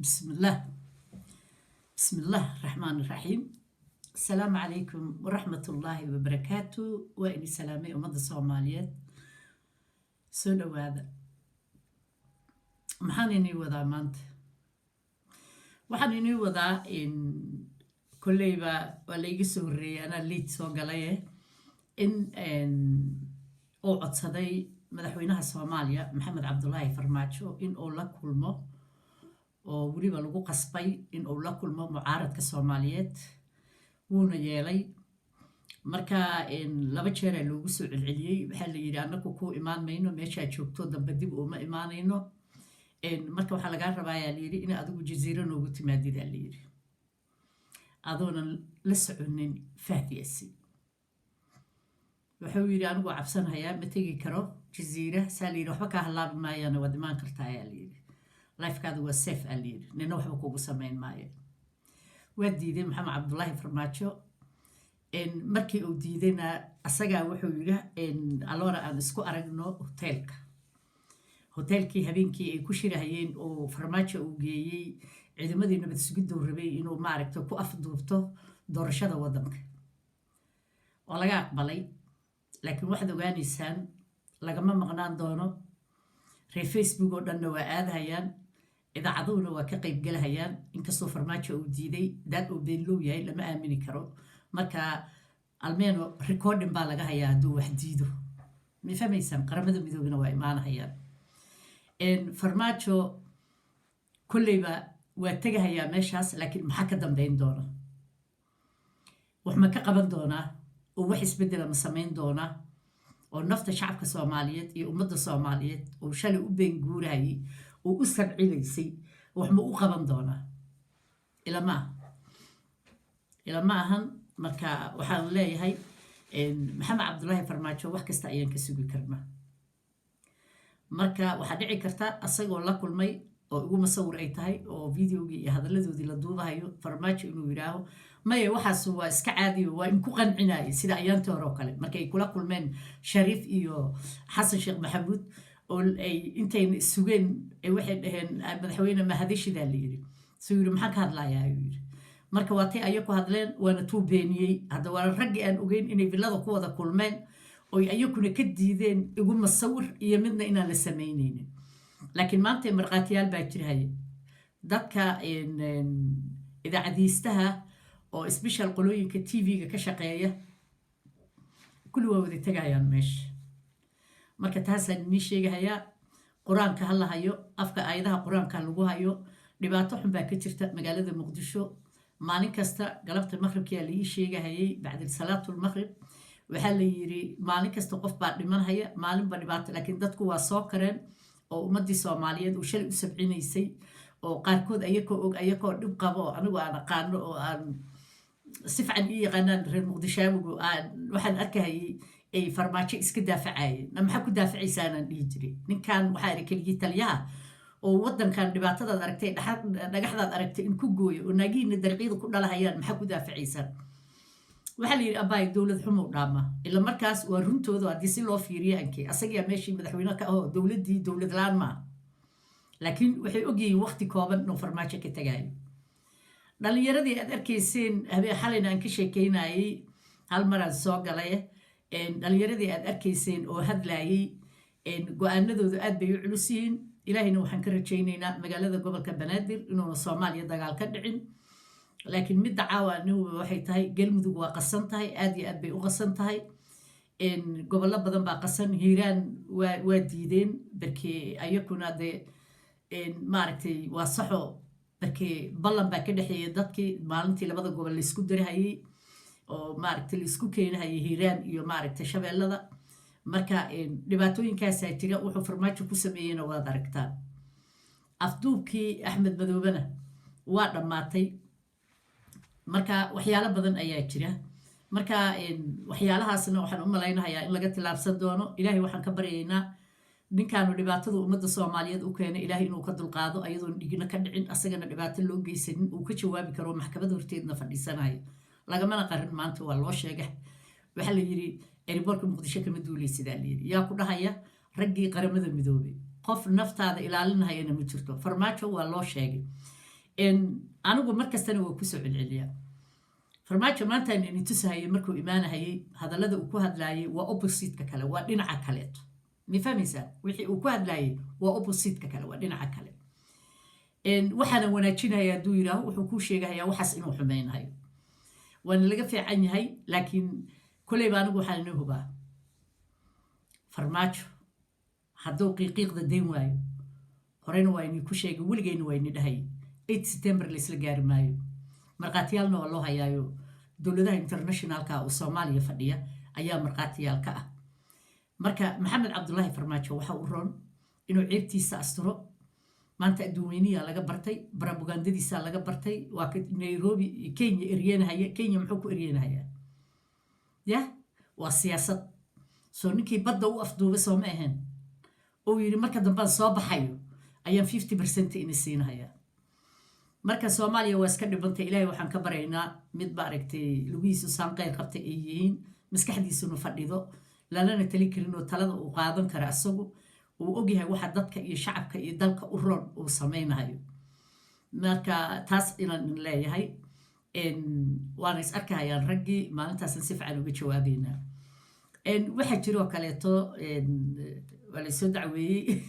Bismillaah, bismillaah raxmaan raxiim. Asalaamu calaykum waraxmatullaahi wabarakaatu. Waa ini salaamay, ummadda Soomaaliyeed, soo dhowaada. Maxaan inii wadaa maanta? Waxaan inii wadaa, kolleyba waa la iga soo horreeyay, anaa liid soo galaye, in uu codsaday madaxweynaha Soomaaliya Maxamed Cabdulaahi Farmaajo in uu la kulmo, oo weliba lagu qasbay in uu la kulmo mucaaradka Soomaaliyeed. Wuuna yeelay. Marka laba jeeraa loogu soo celceliyey. Waxaa la yidhi, "Annaku kuu imaan mayno, meeshaa joogto dambe dib uuma imaanayno. Marka waxaa lagaa rabaayaa," layidhi, "in adigu Jaziiro noogu timaadidaa," layidhi, "adoonan la soconin Fahad Yaasiin." Wuxuu yidhi, "Anigu cabsanhayaa, ma tegi karo Jaziira." Saa la yidhi, "Waxba kaa halaabi maayaana, waad imaan kartaa," ayaa layidhi. "Life kaada waa safe," aa layidhi, "nina waxba kugu samayn maayo." Waa diiday Maxamed Cabdulaahi Farmaajo. Markii uu diidayna, asagaa wuxuu yidhi, "Aloora aan isku aragno hoteelka." Hoteelkii habeenkii ay ku shirahayeen oo Farmaajo uu geeyey ciidamadii nabad sugiduu rabay inuu, maaragta, ku afduubto doorashada waddanka, oo laga aqbalay. Laakiin waxaad ogaanaysaan, lagama maqnaan doono. Reer Facebook oo dhanna waa aadahayaan, idaacaduhuna waa ka qaybgalahayaan, inkastoo Farmaajo uu diiday. Daad uu beenlow yahay lama aamini karo. Marka almeeno recording baa laga hayaa hadduu wax diido. Ma fahmaysaan? Qaramada Midoobina waa imaanahayaan. Farmaajo kolleyba waa tegahayaa meeshaas, laakiin maxaa ka dambeyn doona? Wax ma ka qaban doonaa oo wax isbeddela ma samayn doonaa, oo nafta shacabka Soomaaliyeed iyo ummadda Soomaaliyeed oo shalay u beenguurayay oo u sabcinaysay wax ma u qaban doonaa? Ilama ah, ilama ahan. Marka waxaan leeyahay, Maxamed Cabdulaahi Farmaajo wax kasta ayaan ka sugi karnaa. Marka waxaa dhici karta asagoo la kulmay oo igu masawir ay tahay oo videogii iyo hadalladoodii la duubahayo, Farmaajo inuu yidhaaho, "Maya, waxaas waa iska caadiyo, waa inku qancinaya," sida ayaantii hore oo kale markay kula kulmeen Shariif iyo Xasan Sheekh Maxamuud, oo ay intayna sugeen waxay dhaheen, "Madaxweyne, mahadishidaa," la yidhi. Suu yidhi, "Maxaan ka hadlayaa?" ayuu yidhi. Marka waa tay aya ku hadleen, waana tuu beeniyey. Hadda waa raggii aan ogeyn inay villada ku wada kulmeen oy ayakuna ka diideen igu masawir iyo midna inaan la samaynaynin. Laakiin maanta markhaatiyaal baa jirhaya. Dadka idaacadiistaha oo special qolooyinka TV-ga ka shaqeeya kulli waa wada tegayaan meesha. Marka taasaan inii sheegahayaa. Qur-aanka ha la hayo, afka aayadaha qur-aanka lagu hayo. Dhibaato xun baa ka jirta magaalada Muqdisho. Maalin kasta galabta maqribkiyaa la ii sheegahayay, bacdi salaatulmaqrib. Waxaa la yiri, maalin kasta qof baa dhimanhaya, maalinba dhibaato. Laakiin dadku waa soo kareen, oo ummaddii Soomaaliyeed uu shalay u sabcinaysay, oo qaarkood ayakoo og, ayakoo dhib qabo, oo anigu aan aqaano oo aan si fiican ii yaqaanaan reer Muqdishaawigu, waxaan arkahayay ay Farmaajo iska daafacayeen. Na maxaa ku daafacaysaanaan dhihi jiray. Ninkan waxaa iri keligii taliyaha oo waddankan dhibaatadaad aragtay, dhagaxdaad aragtay in ku gooyo, oo naagihiina dariiqyada ku dhalahayaan, maxaa ku daafacaysaan? Waxaa la yidhi, "Abaay, dowlad xumow dhaama." Ila markaas waa runtooda haddii si loo fiiriyo. Ankee asagaa meeshii madaxweyne ka ahoo dowladdii dowlad la-aan maaha, laakiin waxay ogyihiin waqti kooban inuu Farmaajo ka tagaayo. Dhalinyaradii aad arkayseen habeen xalayna aan ka sheekeynayay, hal maraan soo galay, dhalinyaradii aad arkayseen oo hadlayay, go-aanadoodu aad bay u culus yihiin. Ilaahayna waxaan ka rajaynaynaa magaalada gobolka Banaadir inuuna Soomaaliya dagaal ka dhicin. Laakiin midda caawa anigu waxay tahay, Galmudug waa qasan tahay, aad iyo aad bay u qasan tahay. Gobollo badan baa qasan. Hiiraan waa diideen barkee ayakuna dee, maaragtay, waa saxo barkee ballan baa ka dhexeeya dadkii maalintii labada gobol laysku darahayey oo, maaragtay, laisku keenahayay Hiiraan iyo, maaragtay, Shabeellada. Marka dhibaatooyinkaasaa jira. Wuxuu Farmaajo ku sameeyeyna waad aragtaan. Afduubkii Axmed Madoobena waa dhammaatay. Marka waxyaalo badan ayaa jira. Marka waxyaalahaasna waxaan u malaynahayaa in laga tillaabsan doono. Ilaahay waxaan ka baryaynaa ninkaanu dhibaatada ummadda Soomaaliyeed u keenay Ilaahay inuu ka dulqaado, ayadoon dhigna ka dhicin, asagana dhibaato loo geysanin, uu ka jawaabi karo, maxkamad horteedna fadhiisanayo. Lagamana qarin, maanta waa loo sheegay. Waxaa la yidhi, "Airport-ka Muqdisho kama duuleysidaa," la yidhi. Yaa ku dhahaya? Raggii Qaramada Midoobay. Qof naftaada ilaalinahayana ma jirto. Farmaajo waa loo sheegay. Anigu mar kastana waa kusoo celceliyaa. Farmaajo maantaan ini tusahayay markuu imaanahayay, hadallada uu ku hadlaayay waa opposite-ka kale, waa dhinaca kaleeto. Ma fahmaysaa? Wixii uu ku hadlaayay waa opposite-ka kale, waa dhinaca kale. Waxaana wanaajinaya hadduu yidhaaho, wuxuu kuu sheegahayaa waxaas inuu xumaynayo, waana laga fiican yahay. Laakiin koleyba anigu waxaan inoo hubaa, Farmaajo hadduu qiiqiiqda dayn waayo, horeyna waa inii ku sheegay, weligeyna waa ini dhahayay, 8 September laysla gaari maayo. Markhaatiyaalna waa loo hayaayo, dowladaha internationalka oo Soomaaliya fadhiya ayaa markhaatiyaal ka ah. Marka Maxamed Cabdulaahi Farmaajo waxa uu roon inuu ceebtiisa asturo. Maanta adduunweyniyaa laga bartay, barabugandadiisaa laga bartay. Waa ka Nairobi, Kenya eryenahaya. Kenya muxuu ku eryenahayaa? Yah, waa siyaasad. Soo ninkii badda u afduubay soo ma ahayn uu yidhi, "Marka dambaan soo baxayo ayaan 50% ini siinahayaa"? Marka Soomaaliya waa iska dhibantay. Ilaahay waxaan ka baraynaa mid ma aragtay lugihiisu saan qeyr qabtay ay yihiin, maskaxdiisuna fadhido, lalana tali karin, oo talada uu qaadan kara, asagu uu ogyahay waxa dadka iyo shacabka iyo dalka u roon uu samaynayo. Marka taas inaan in leeyahay, waana is arkahayaan raggii maalintaasan si fiican uga jawaabeynaa. Waxaa jiroo kaleeto, waa laysoo dacweeyey.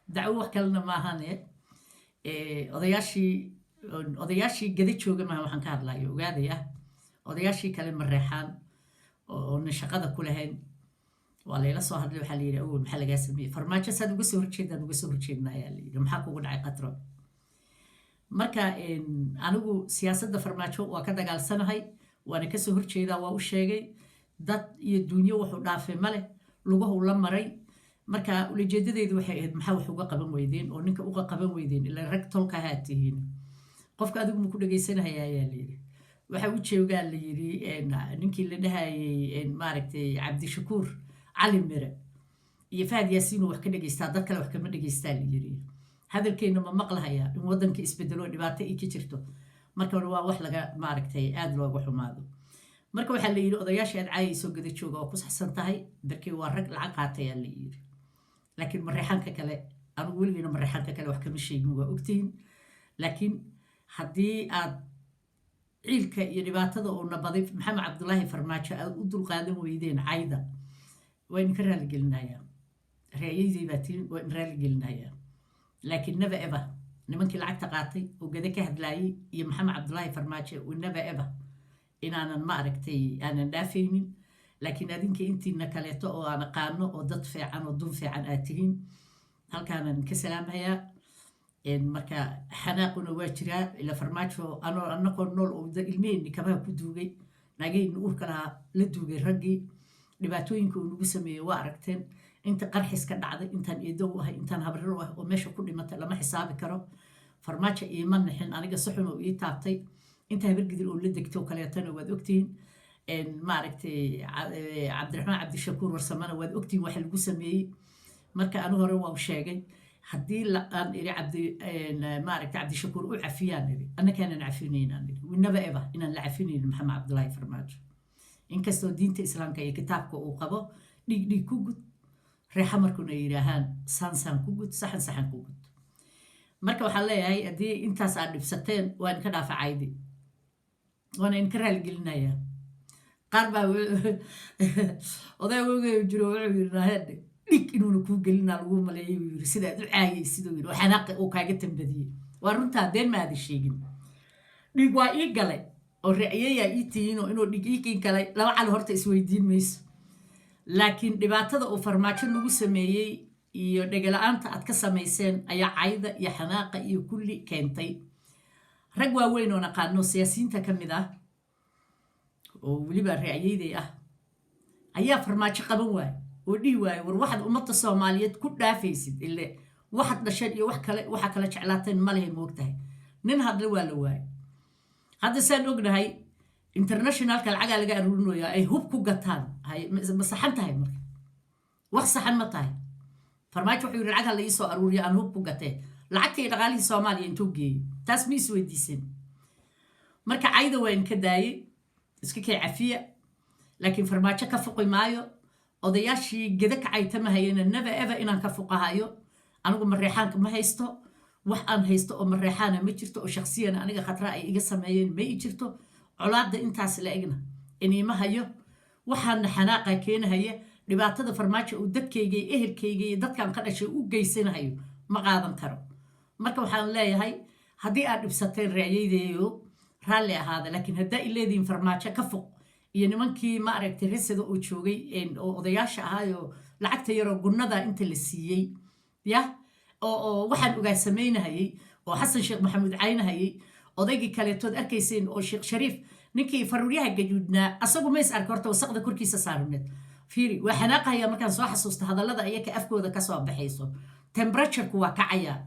Dacwo wax kalena maahane, odayaashii gada jooga maaha waxaan ka hadlayo, ogaadaya. Odayaashii kale Mareexaan oona shaqada ku lahayn waa layla soo hadlay. Waxaa la yidhi, "Awol, maxaa lagaa sameeyey? Farmaajo saad uga soo horjeedaan uga soo horjeedna," ayaa la yidhi. "Maxaa kugu dhacay, Qatro?" Marka anigu siyaasadda Farmaajo waa ka dagaalsanahay, waana kasoo horjeedaa, waa u sheegay. Dad iyo dunyo wuxuu dhaafay male, lugahu la maray. Marka ulajeedadeedu waxay ahayd, maxaa wax uga qaban weydeen oo ninka uga qaban weydeen? Ilaa rag tolkahaa tihiin. "Qofka adigu ma ku dhegaysanahaya?" ayaa la yidhi. Waxa u joogaa, la yidhi, ninkii la dhahayay, maaragtay, Cabdishakuur Cali Mire iyo Fahad Yaasiin oo wax ka dhegaystaa, dad kale wax kama dhegaystaa, la yidhi. Hadalkeenna ma maqlahayaa in waddanka isbedelo, dhibaato ay ka jirto? Marka waa wax laga, maaragtay, aada looga xumaado. Marka waxaa la yidhi, odayaasha aad caayayso gada jooga waa ku saxsan tahay, darkii waa rag lacag qaatayaa, la yidhi. Laakiin Mareexaanka kale, anigu weligeena Mareexaanka kale wax kama sheegin, waa ogtihiin. Laakiin haddii aad ciilka iyo dhibaatada uu nabaday Maxamed Cabdulaahi Farmaajo aad u dulqaadan weydeen cayda, waa idinka raaligelinayaa. Ra'yaydii baa tirin, waa idin raaligelinayaa. Laakiin never ever nimankii lacagta qaatay oo gada ka hadlaayay iyo Maxamed Cabdulaahi Farmaajo, never ever inaanan, ma aragtay, aanan dhaafaynin. Laakiin adinka intiina kaleeto oo aan aqaano oo dad fiican oo dun fiican aad tihiin, halkaanan ka salaamhayaa. Marka xanaaquna waa jiraa, ila Farmaajo anoo anakoo nool oo ilmiheenni kabaha ku duugay, naagaheenni uurka lahaa la duugay, raggii dhibaatooyinka uu nagu sameeyey waa aragteen. Inta qarxis ka dhacday, intaan eedo u ahay, intaan habrir u ah oo meesha ku dhimatay, lama xisaabi karo. Farmaajo iima nixin aniga, si xun oo ii taabtay. Inta Habargidir oo la degto kaleetana waad ogtihiin. Maaragtay, Cabdiraxmaan Cabdishakuur Warsamana waad ogtihiin waxa lagu sameeyey. Marka anu hore waa u sheegay, haddii aan iri cabdi, maaragtay, Cabdishakuur u cafiyaan iri, annakaanan cafinaynaan iri. We never ever inaan la cafinaynin Maxamed Cabdulaahi Farmaajo, inkastoo diinta Islaamka iyo kitaabka uu qabo dhiig dhiig ku gud, reexa markuna ay yidhaahaan saan saan ku gud, saxan saxan ku gud. Marka waxaan leeyahay, haddii intaas aad dhibsateen, waa idinka dhaafa caydi, waana idinka raaligelinayaa. Qaar baa oday ogayo jiro, wuxuu yidhi, "Naahedhe, dhig inuuna kuu gelinaa lagu maleeyay," uu yidhi, "sidaad u caayay," siduu yidhi, oo xanaaqi uu kaaga tambadiyey. Waa runtaa, deen maada sheegin. Dhiig waa ii galay oo ra'yayaa ii tihiinoo inuu dhig ii kiin galay laba cali horta isweydiin mayso. Laakiin dhibaatada uu Farmaajo nagu sameeyey iyo dhegala-aanta aad ka samayseen ayaa cayda iyo xanaaqa iyo kulli keentay. Rag waaweyn oo naqaano, siyaasiyiinta ka mid ah, oo weliba ra'yayday ah, ayaa Farmaajo qaban waaye oo dhihi waaye, "War, waxaad ummadda Soomaaliyeed ku dhaafaysid, ile waxaad dhasheen iyo wax kale waxa kala jeclaateen ma lehe." Moogtahay, nin hadle waa la waayay. Hadda saan ognahay, internationalka lacagaa laga aruurinayaa ay hub ku gataan. Ma saxan tahay? Marka wax saxan ma tahay? Farmaajo wuxuu yidhi, "Lacag ha la ii soo aruuriya aan hub ku gatee." Lacagtii, dhaqaalihii Soomaaliya intuu geeyey, taas ma isweydiisan? Marka cayda waa inka daayey, iska kay cafiya. Laakiin Farmaajo ka fuqi maayo. Odayaashii geda kacaytamahayena never ever inaan ka fuqahayo. Anigu Mareexaanka ma haysto. Wax aan haysto oo Mareexaana ma jirto, oo shaksiyana aniga Khadra ay iga sameeyeen ma i jirto. Colaadda intaas la egna iniima hayo. Waxaana xanaaqa keenahaya dhibaatada Farmaajo uu dadkayga iyo ehelkayga iyo dadkan ka dhashay u geysanahayo ma qaadan karo. Marka waxaan leeyahay, haddii aad dhibsateen, racyaydeeyo, raalli ahaada. Laakiin haddaa i leedihiin Farmaajo ka foq iyo nimankii, ma aragtay, resada uu joogay oo odayaasha ahaayoo lacagta yaroo gunnada inta la siiyey yah oo waxaan ogaa samaynahayey, oo Xasan Sheekh Maxamuud caynahayey, odaygii kaleetood arkayseen oo Sheekh Shariif, ninkii faruuryaha gaduudnaa, asagu ma is arka horta wasaqda korkiisa saarneed. Fiiri, waa xanaaqahaya markaan soo xasuusta hadallada ayaka afkooda kasoo baxayso. Temperature-ku waa kacayaa.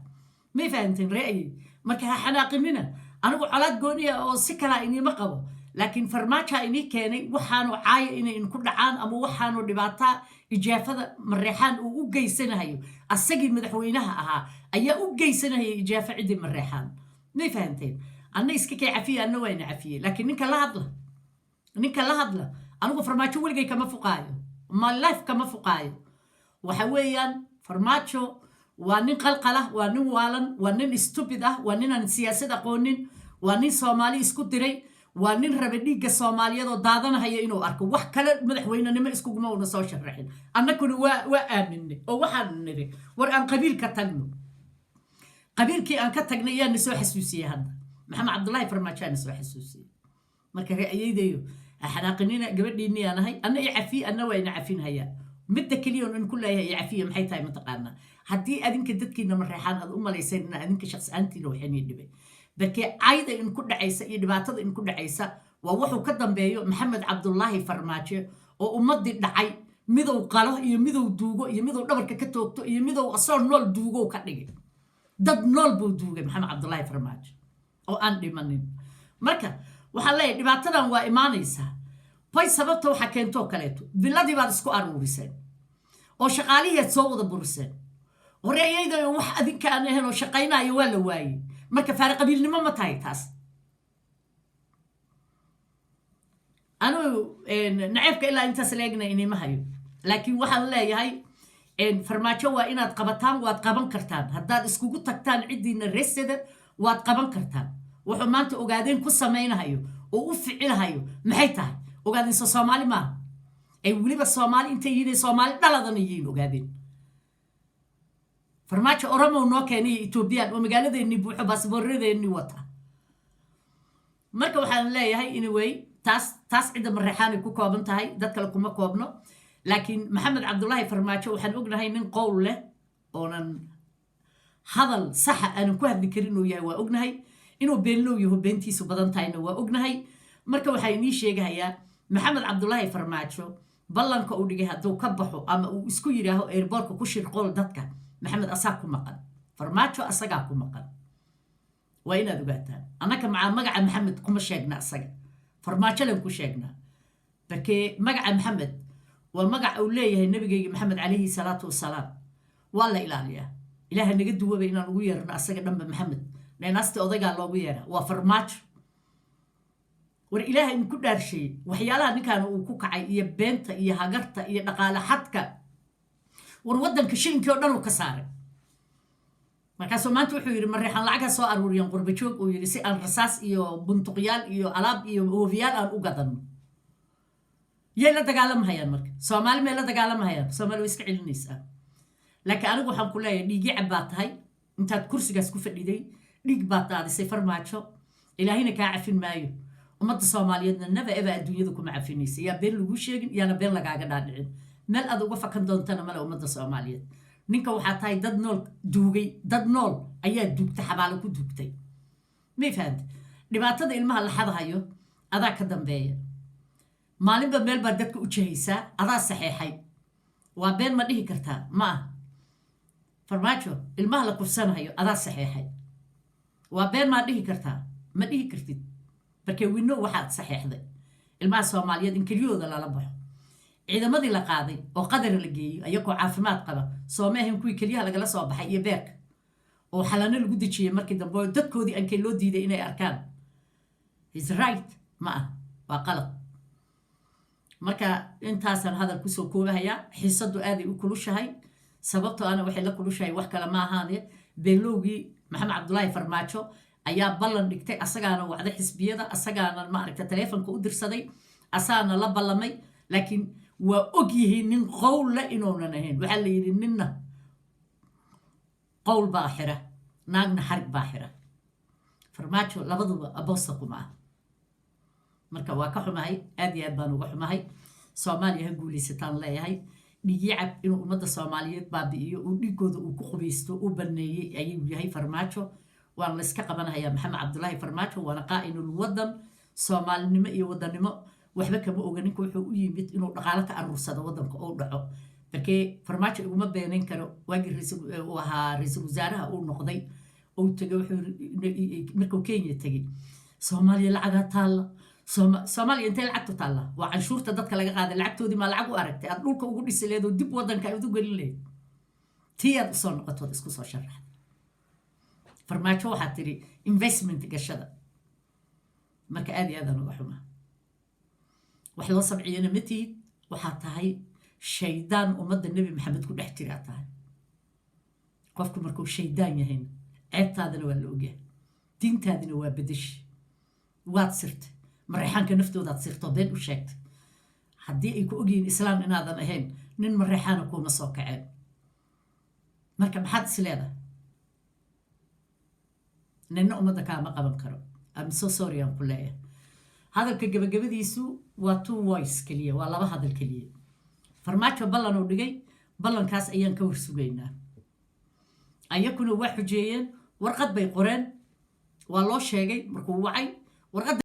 May fahanteen, ra'yi? Marka ha xanaaqinina. Anigu colaad gooniya oo si kalaa iniima qabo, laakiin Farmaaja inii keenay waxaanu caaya inay inku dhacaan ama waxaanu dhibaataa. Ijaafada Mareexaan uu u geysanahayo, asagii madaxweynaha ahaa ayaa u geysanahaya ijaafo ciddii Mareexaan. May fahanteen? Anna iska kay cafiye, anna waa ina cafiyey. Laakiin ninka la hadla, ninka la hadla, anigu Farmaajo weligay kama fuqaayo, my life kama fuqaayo. Waxa weeyaan, Farmaajo waa nin qalqala, waa nin waalan, waa nin stupid ah, waa nin aan siyaasad aqoonin, waa nin Soomaali isku diray, waa nin raba dhiigga Soomaaliyeed oo daadanahaya inuu arko. Wax kale madaxweynenimo iskuguma una soo sharaxin. Annaguna waa aaminay oo waxaan niri, war aan qabiil ka tagno. Qabiilkii aan ka tagnay yaa na soo xasuusiyey hadda? Maxamed Cabdullaahi Farmaajo aa na soo xasuusiyey. Marka ra'yaydayo, xanaaqinina. Gabadhiinni aan ahay, anna i cafiye, anna waa ina cafinhayaa. Midda keliya on ku leeyahay i cafiye maxay tahay, mataqaanaa? Haddii adinka dadkiina Mareexaan aad u malayseen in adinka shaqsi ahaantiina waxaynii dhibay, barkee cayda inku dhacaysa iyo dhibaatada inku dhacaysa waa wuxuu ka dambeeyo Maxamed Cabdullaahi Farmaajo, oo ummaddii dhacay, midow qalo iyo midow duugo iyo midow dhabarka ka toogto iyo midow asoo nool duugow ka dhigay. Dad nool buu duugay Maxamed Cabdullaahi Farmaajo oo aan dhimanin. Marka waxaan leeyahay, dhibaatadan waa imaanaysaa bay. Sababta waxaa keentoo kaleeto, villadii baad isku aruuriseen oo shaqaalihiiad soo wada buriseen. Hore ayayda wax adinka aan ahayn oo shaqaynayo waa la waayey. Marka faare qabiilnimo ma tahay taas? Anugu naceebka ilaa intaas leegna inima hayo, laakiin waxaan leeyahay, Farmaajo waa inaad qabataan. Waad qaban kartaan haddaad iskugu tagtaan ciddiina reseda, waad qaban kartaan. Wuxuu maanta Ogaadeen ku samaynahayo oo u ficilahayo maxay tahay? Ogaadeen soo Soomaali maaha? Ay weliba Soomaali intay yihiin, Soomaali dhaladana yihiin Ogaadeen. Farmaajo Oromow noo keenay, Etoobiyaan oo magaaladeennii buuxo, baasboorradeennii wata. Marka waxaan leeyahay, anyway, taas cidda Mareexaanay ku kooban tahay, dad kale kuma koobno. Laakiin Maxamed Cabdullaahi Farmaajo waxaan ognahay nin qowl leh oonan hadal saxa aanan ku hadli karin inuu yahay. Waa ognahay inuu beenlow yaho, beentiisu badan tahayna waa ognahay. Marka waxaa inii sheegahayaa, Maxamed Cabdullaahi Farmaajo ballanka uu dhigay hadduu ka baxo ama uu isku yidhaaho airport-ka ku shirqool dadka, Maxamed asaa ku maqan, Farmaajo asagaa ku maqan. Waa inaad ogaataan, annaka macaa magaca Maxamed kuma sheegna, asaga Farmaajo len ku sheegnaa. Barkee magaca Maxamed waa magac uu leeyahay nabigeyga Maxamed calayhi salaatu wasalaam, waa la ilaaliyaa. Ilaaha naga duwaba inaan ugu yeerno asaga dhanba Maxamed. Neenaasta odaygaa loogu yeeraa waa Farmaajo. War Ilaaha idinku dhaarsheeyey, waxyaalaha ninkan uu ku kacay iyo beenta iyo hagarta iyo dhaqaale xadka, war waddanka shilinkii oo dhan uu ka saaray. Markaasuu maanta wuxuu yidhi Mareexaan lacag ha soo aruuriyan, qurbajoog uu yidhi, si aan rasaas iyo buntuqyaal iyo alaab iyo oofiyaal aan u gadanno. Yay la dagaalamahayaan marka? Soomaali may la dagaalamahayaan? Soomaali way iska celinaysaa. Laakiin anigu waxaan ku leeyahay, dhiigii cab baa tahay. Intaad kursigaas ku fadhiday dhiig baad daadisay, Farmaajo. Ilaahayna kaa cafin maayo, ummadda Soomaaliyeedna naba eba adduunyada kuma cafinaysa. Yaa been laguu sheegin, yaana been lagaaga dhaadhicin. Meel aad uga fakan doontana male ummadda Soomaaliyeed. Ninka waxaa tahay dad nool duugay, dad nool ayaa duugtay, xabaalo ku duugtay. May fahamte? Dhibaatada ilmaha la xadahayo adaa ka dambeeya. Maalinba meel baad dadka u jahaysaa, adaa saxeexay. Waa been ma dhihi kartaa? Ma ah. Farmaajo, ilmaha la kufsanahayo adaa saxeexay. Waa been maa dhihi kartaa? Ma dhihi kartid. Markee wino waxaad saxeexday ilmaha Soomaaliyeed in kelyahooda lala baxo, ciidamadii la qaaday oo Qadar la geeyo ayagoo caafimaad qaba. Sooma ahayn kuwii kelyaha lagala soo baxay iyo beerka oo xalano lagu dejiyey markii dambe, oo dadkoodii ankay loo diiday inay arkaan? His right ma ah, waa qalad. Marka intaasaan hadal kusoo koobahayaa. Xiisadu aaday u kulushahay. Sababtoo ana waxay la kulushahay wax kale ma ahaane, beenlowgii. Maxamed Cabdulaahi Farmaajo ayaa ballan dhigtay, asagaana wacday xisbiyada, asagaana, maaragta, taleefonka u dirsaday, asaana la ballamay. Laakiin waa og yihiin nin qowlla inuunan ahayn. Waxaa la yidhi, ninna qowl baa xira, naagna xarig baa xira. Farmaajo labaduba abosta kuma ah. Marka waa ka xumahay, aad iyo aad baan uga xumahay. Soomaaliya ha guulaysataan leeyahay. Dhigyacab inuu ummadda Soomaaliyeed baabi'iyo, uu dhigooda uu ku qubaysto uu baneeyey ayuu yahay Farmaajo. Waana la iska qabanahayaa Maxamed Cabdulaahi Farmaajo, waana qaa'inul wadan. Soomaalinimo iyo wadannimo waxba kama oga ninka. Wuxuu u yimid inuu dhaqaalo ka aruursado waddanka oo dhaco. Markee Farmaajo iguma beenayn karo. Waagii uu ahaa ra-iisul wasaaraha uu noqday, uu tegay, wuxuu markuu Kenya tegey, "Soomaaliya lacagaa taalla." Soomaaliya intay lacagtu taalla? Waa canshuurta dadka laga qaaday. Lacagtoodii maa lacag u aragtay aad dhulka ugu dhisi leed oo dib waddanka aad u gelin leed? Tii aad usoo noqotood isku soo sharaxday, Farmaajo, waxaad tidhi investment gashada. Marka aad iyo aadaan uga xumaa. Wax loo sabciyana ma tihid. Waxaad tahay shaydaan ummadda Nebi Maxamed ku dhex jiraa tahay. Qofku markuu shaydaan yahayna, ceebtaadana waa la ogyahay, diintaadina waa bedeshi, waad sirtay. Mareexaanka naftoodaad sirtoo been u sheegtay. Haddii ay ku ogyihiin islaam inaadan ahayn, nin mareexaana kuuma soo kaceen. Marka maxaad is leedahay? Ninna ummadda kaama qaban karo. I'm so sorry aan ku leeyahay. Hadalka gabagabadiisu waa two voice keliya, waa laba hadal keliya. Farmaajo ballan uu dhigay, ballankaas ayaan ka warsugaynaa. Ayakuna waa xujeeyeen, warqad bay qoreen, waa loo sheegay markuu wacay warqadda.